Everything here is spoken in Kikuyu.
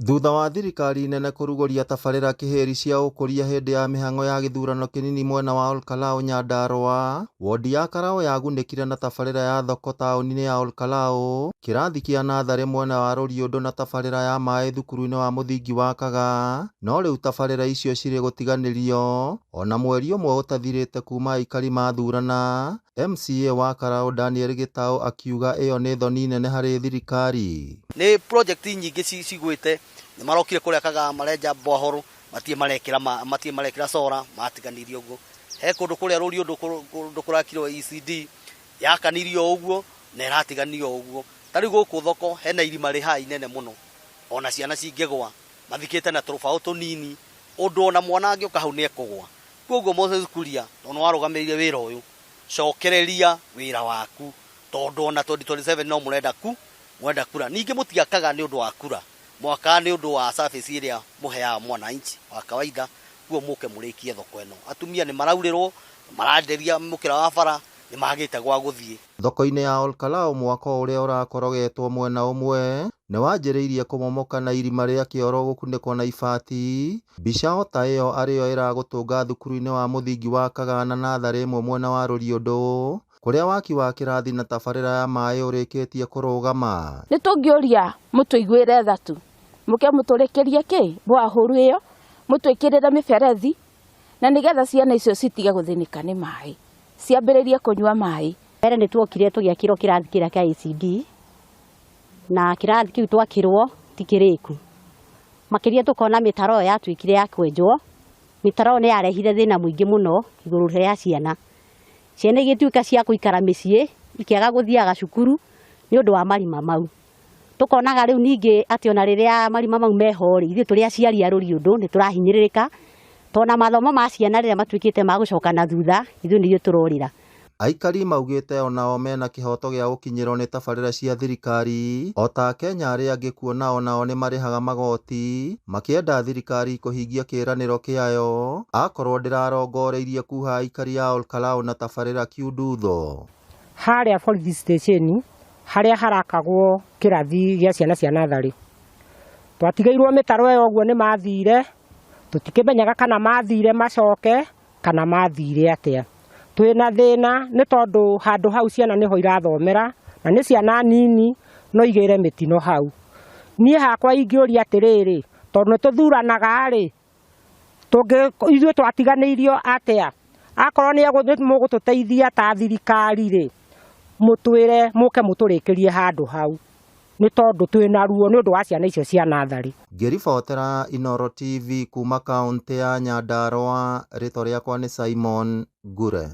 Thutha wa thirikari nene kũrugũria tabarĩra kĩhĩri cia ũkũria hĩndĩ ya mĩhang'o ya gĩthurano kĩnini mwena wa Olkalau Nyandarua, wondi ya Karau yagunĩkire na tabarĩra ya thoko taũni-inĩ ya Olkalau, kĩrathi kĩa natharĩ mwena wa Rũriũndũ na tabarĩra ya maĩ thukuru-inĩ wa mũthingi wa Kagaa, no rĩu tabarĩra icio cirĩ gũtiganĩrio ona mweri ũmwe ũtathirĩte kuma aikari mathurana, MCA wa Karau Daniel Gitau akiuga ĩyo nĩ thoni nene harĩ thirikari. Nĩ project nyingĩ cigwĩte, nĩ marokire kũrĩa Kagaa marenja borehole, matirĩ marekĩra matirĩ marekĩra solar, matiganirie ũguo. He kũndũ kũrĩa Rũriũndũ kũndũ kũrakirwo ECD, yakanirio ũguo na ĩratiganio ũguo. Ta rĩu gũkũ thoko hena irima rĩ haha inene mũno, ona ciana cingĩgwa mathikĩte na tũrũbaũ tũnini, ũndũ ona mwana angĩũka hau nĩ ekũgwa. Koguo Moses Kuria, tondũ nĩwarũgamĩrĩire wĩra ũyũ, cokereria wĩra waku, tondũ ona 2027 no mũrenda ku mũrenda kura. Ningĩ mũtiakaga nĩ ũndũ wa kura, mwakaga nĩ ũndũ wa service ĩrĩa mũheaga mwananchi wa kawaida, kuo mũke mũrĩkie thoko ĩno. Atumia nĩ maraurĩrwo, marenderia mũkĩra wa bara, nĩ magĩte gwa gũthiĩ. Thoko-inĩ ya Olkalau mwako ũrĩa ũrakorogetwo mwena ũmwe nĩ wanjĩrĩirie kũmomoka na irima rĩa kĩoro gũkunĩkwo na ibati. Mbica o ta ĩyo arĩyo ĩragũtũnga thukuru-inĩ wa mũthingi wa Kagaa na natharĩ ĩmwe mwena wa Rũriũndũ kũrĩa waki wa kĩrathi na tabarĩra ya maĩ ũrĩkĩtie kũrũgama. Nĩ tũngĩũria mũtũiguĩre tha tu, mũke mũtũrĩkĩrie kĩ borehole ĩyo, mũtwĩkĩrĩre mĩberethi na nĩgetha ciana icio citige gũthĩnĩka nĩ maĩ, ciambĩrĩrie kũnyua maĩ. Mbere nĩ tuokire tũgĩakĩrwo kĩrathi kĩrĩa kĩa ECD, na kĩrathi kĩu twakĩrwo ti kĩrĩku. Makĩria tũkona mĩtaro ĩyo yatuĩkire ya kwenjwo, mĩtaro ĩyo nĩ yarehire thĩna mũingĩ mũno igũrũ rĩa ciana. Ciana igĩtuĩka cia gũikara mĩciĩ ikĩaga gũthiaga cukuru nĩ ũndũ wa marima mau. Tũkonaga rĩu ningĩ atĩ ona rĩrĩa marima mau meho rĩ, ithuĩ tũrĩ aciari a Rũriũndũ nĩ tũrahinyĩrĩrĩka, tondũ mathomo ma ciana rĩrĩa matuĩkĩte ma gũcoka na thutha, ithuĩ nĩ ithuĩ tũrorĩra. Aikari maugĩte onao mena kĩhoto gĩa gũkinyĩrwo nĩ tabarĩra cia thirikari o ta Akenya arĩa angĩ kuona onao nĩ marĩhaga magoti, makĩenda thirikari kũhingia kĩĩranĩro kĩayo akorwo ndĩrarongoreirie kuha aikari a Olkalau na tabarĩra kiundutho. Harĩa borithi station harĩa harakagwo kĩrathi gĩa ciana cia natharĩ, twatigĩirwo mĩtaro ĩyo ũguo nĩ mathire, tũtikĩmenyaga kana mathire macoke kana mathire atĩa. Twĩna thĩna nĩ tondũ handũ hau ciana nĩho irathomera na nĩ ciana nini no igĩre mĩtino hau. Niĩ hakwa ingĩũria atĩrĩrĩ, tondũ nĩ tũthuranaga rĩ, ithuĩ twatiganĩirio atĩa? Akorwo nĩ mũgũtũteithia ta thirikari rĩ, mũtwĩre mũke mũtũrĩkĩrie handũ hau, nĩ tondũ twĩna ruo nĩ ũndũ wa ciana icio cia natharĩ. Ngĩribotera Inooro TV kuma kaũntĩ ya Nyandarua, rĩtwa rĩakwa nĩ Simon Ngure.